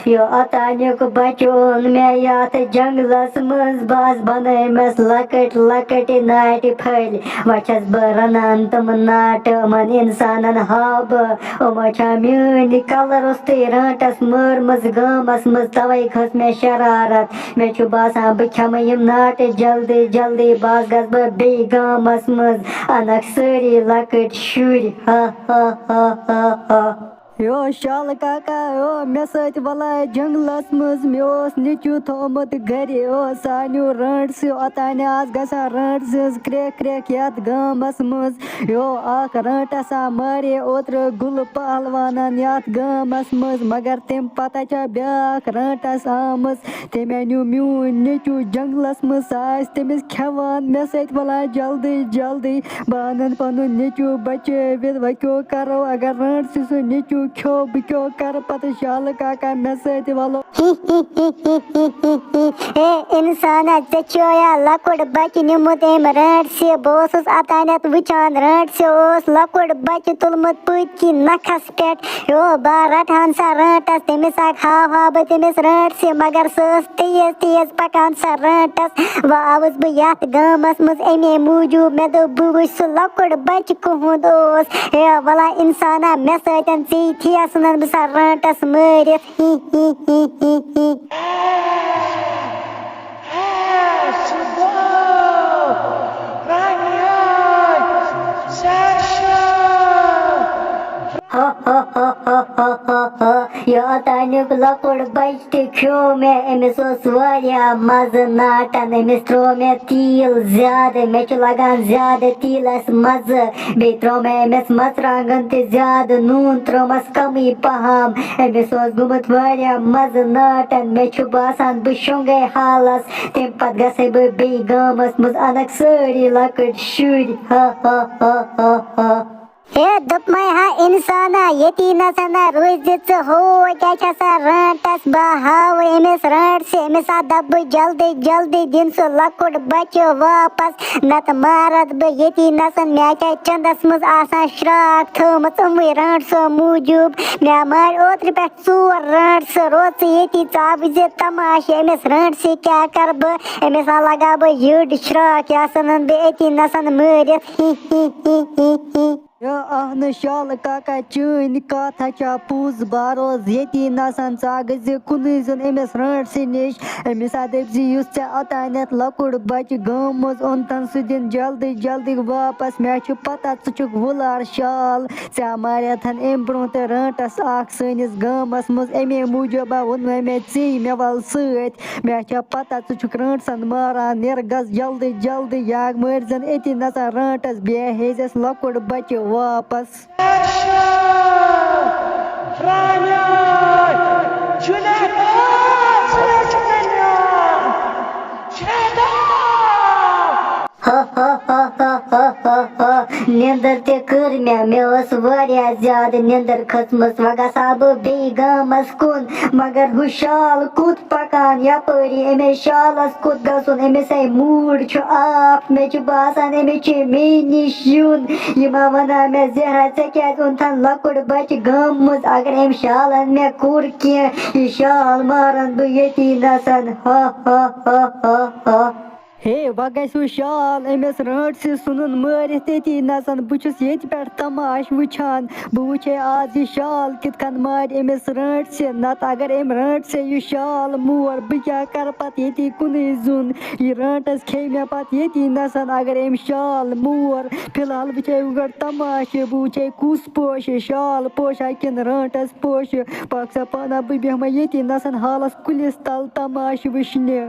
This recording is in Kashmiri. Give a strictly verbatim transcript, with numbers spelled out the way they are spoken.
یو اوتانیُک بچہٕ اوٚن مےٚ یتھ جنگلس منٛز، بس بنٲومس لۄکٕٹۍ لۄکٕٹۍ ناٹہِ پھٔلۍ۔ وۄنۍ چھَس بہٕ رنان تِم ناٹہٕ، یِمن انسانن ہاوٕ بہٕ، یِمو چھا میٲنۍ کلہٕ روٚستُے رانٹس مٲرمٕژ گامس منٛز، توے کھٔژ مےٚ شرارت۔ مےٚ چھُ باسان بہٕ کھٮ۪مہٕ یِم ناٹہٕ جلدی جلدی، بس گژھٕ بہٕ بیٚیہِ گامس منٛز، انکھ سٲری لۄکٕٹۍ شُرۍ۔ ہا ہا ہا ہا ہا۔ یو شالہٕ کاکا، یو مےٚ سۭتۍ وَلایہِ جنٛگلَس منٛز، مےٚ اوس نیٚچوٗ تھوٚومُت گَرِ، یو سانیو رٲنٛٹسیو اوٚتانۍ آس گژھان رٲنٛٹسہِ ہٕنٛز کرٛٮ۪کھ کرٛٮ۪کھ یَتھ گامَس منٛز۔ یو اَکھ رٲنٛٹَس آ مارے اوترٕ گُلہٕ پہلوانَن یَتھ گامَس منٛز، مگر تَمہِ پَتہٕ چھےٚ بیٛاکھ رٲنٛٹَس آمٕژ، تٔمۍ نیوٗ میون نیٚچوٗ جنٛگلَس منٛز، سُہ آسہِ تٔمِس کھٮ۪وان۔ مےٚ سۭتۍ وَلایہِ جلدی جلدی، بہٕ اَنَن پَنُن نیٚچوٗ بَچٲوِتھ۔ وۄنۍ کیٛاہ کَرو، اگر رٲنٛٹسہِ سُہ نیٚچوٗ کھیوٚو، بہٕ کیٛاہ کَرٕ پَتہٕ؟ شالہٕ کاکا مےٚ سۭتۍ وَلو۔ اے اِنسانا، ژےٚ چھُیا لۄکُٹ بَچہٕ نیوٗمُت أمۍ رٲنٛٹسہِ؟ بہٕ اوسُس اوٚتانٮ۪تھ وٕچھان، رٲنٛٹسہِ اوس لۄکُٹ بَچہٕ تُلمُت پٔتۍ کِنۍ نَکھَس پٮ۪ٹھ۔ یو، بہٕ رَٹہٕ ہن سۄ رٲنٛٹَس، تٔمِس اَکھ ہاوہا بہٕ تٔمِس رٲنٛٹسہِ، مگر سۄ ٲس تیز تیز پَکان سۄ رٲنٛٹَس۔ وۄنۍ آوُس بہٕ یَتھ گامَس منٛز اَمے موٗجوٗب، مےٚ دوٚپ بہٕ وٕچھِ سُہ لۄکُٹ بَچہٕ کُہُنٛد اوس۔ ہے وَلا اِنسانا، مےٚ سۭتۍ ژےٚ یِتھی ژھٕنَن بہٕ سۄ رٲنٛٹَس مٲرِتھ۔ ہی ہی ہی ہی ہی۔ یہِ اوٚتانیُک لۄکُٹ بچہٕ تہِ کھیوٚو مےٚ، أمِس اوس واریاہ مَزٕ ناٹَن، أمِس ترٛوو مےٚ تیٖل زیادٕ، مےٚ چھُ لَگان زیادٕ تیٖلَس مَزٕ، بیٚیہِ ترٛوو مےٚ أمِس مَرژٕوانٛگَن تہِ زیادٕ، نوٗن ترٛوومَس کَمٕے پَہَم۔ أمِس اوس گوٚمُت واریاہ مَزٕ ناٹَن، مےٚ چھُ باسان بہٕ شۄنٛگَے حالَس، تَمہِ پَتہٕ گژھَے بہٕ بیٚیہِ گامَس منٛز، اَنَکھ سٲری لۄکٕٹۍ شُرۍ۔ ہا ہا ہا ہا ہا۔ ہے دوٚپمَے ہا اِنسانا، ییٚتی نَسَن نہ روٗزِ ژٕ، ہو کیٛاہ چھےٚ سۄ رٲنٛٹَس، بہٕ ہاوٕ أمِس رٲنٛٹسہِ، أمِس ہا دَپہٕ بہٕ جلدی جلدی دِن سُہ لۄکُٹ بَچہٕ واپَس، نَتہٕ مارَتھ بہٕ ییٚتی نَسَن، مےٚ چھےٚ چَندَس منٛز آسان شرٛاکھ تھٲومٕژ یِموٕے رٲنٛٹسو موٗجوٗب۔ مےٚ مارِ اوترٕ پٮ۪ٹھ ژور رٲنٛٹسہٕ، روز ژٕ ییٚتی، ژٕ آوٕے زِ تماشہٕ، أمِس رٲنٛٹسہِ کیٛاہ کَرٕ بہٕ؟ أمِس ہا لَگاو بہٕ یٔڈ شرٛاکھ، یہِ ہا ژھٕنَن بہٕ أتی نَسَن مٲرِتھ۔ ہی ہی ہی ہی ہی۔ یا اہنہٕ شالہٕ کاکا، چٲنۍ کَتھ ہا چھا پوٚز، بہٕ روز ییٚتی نَسَن، ژٕ ہا گٔژھ زِ کُنُے زوٚن أمِس رٲنٛٹسہِ نِش۔ أمِس ہا دٔپۍ زِ یُس ژےٚ اوٚتانٮ۪تھ لۄکُٹ بَچہٕ گامہٕ منٛز اوٚنتھَن، سُہ دِن جلدی جلدی واپَس، مےٚ چھُ پَتہ ژٕ چھُکھ وُلار شال، ژےٚ ہا ماریتھَن اَمہِ برٛونٛہہ تہِ رٲنٛٹَس اَکھ سٲنِس گامَس منٛز، اَمے موٗجوٗب ہا ووٚنمَے مےٚ ژے مےٚ وَل سۭتۍ، مےٚ چھےٚ پَتہ ژٕ چھُکھ رٲنٛٹسَن ماران، نیر گژھ جلدی جلدی، یا مٲرۍ زَن أتی نَسَن رٲنٛٹَس، بیٚیہِ ہیزٮ۪س لۄکُٹ بَچہٕ واپَس۔ ہا ہا ہا ہا ہا ہا ہا۔ نیندر تہِ کٔر مےٚ، مےٚ ٲس واریاہ زیادٕ نیندر کھٔژمٕژ۔ وۄنۍ گژھٕ ہا بہٕ بیٚیہِ گامَس کُن، مگر ہُہ شال کوٚت پَکان یَپٲری؟ أمِس شالَس کوٚت گژھُن؟ أمِس ہے موٗڈ چھُ آف، مےٚ چھُ باسان أمِس چھِ مے نِش یُن۔ یہِ ما وَنان مےٚ، زہرا، ژےٚ کیٛازِ اوٚنتھَن لۄکُٹ بَچہٕ گامہٕ منٛز؟ اگر أمۍ شالَن مےٚ کوٚر کینٛہہ، یہِ شال مارَن بہٕ ییٚتی نَسَن۔ ہا ہا ہا ہا ہا۔ ہے، وۄنۍ گژھِ ہُہ شال أمِس رٲنٛٹسہِ ژھٕنُن مٲرِتھ تٔتی نَسَن۔ بہٕ چھُس ییٚتہِ پٮ۪ٹھ تماشہٕ وٕچھان۔ بہٕ وٕچھے آز یہِ شال کِتھ کٔنۍ مارِ أمِس رٲنٛٹسہِ۔ نَتہٕ اگر أمۍ رٲنٛٹسہِ یہِ شال مور، بہٕ کیٛاہ کَرٕ پَتہٕ ییٚتی کُنُے زوٚن؟ یہِ رٲنٛٹَس کھیٚیہِ مےٚ پَتہٕ ییٚتی نَسَن اگر أمۍ شال مور۔ فی الحال وٕچھے بہٕ گۄڈٕ تماشہٕ، بہٕ وٕچھے کُس پوشہِ، شال پوشا کِنہٕ رٲنٛٹَس پوشہِ۔ پَکھ سا پانہ، بہٕ بیٚہمَے ییٚتی نَسَن حالَس کُلِس تَل تماشہٕ وٕچھنہِ۔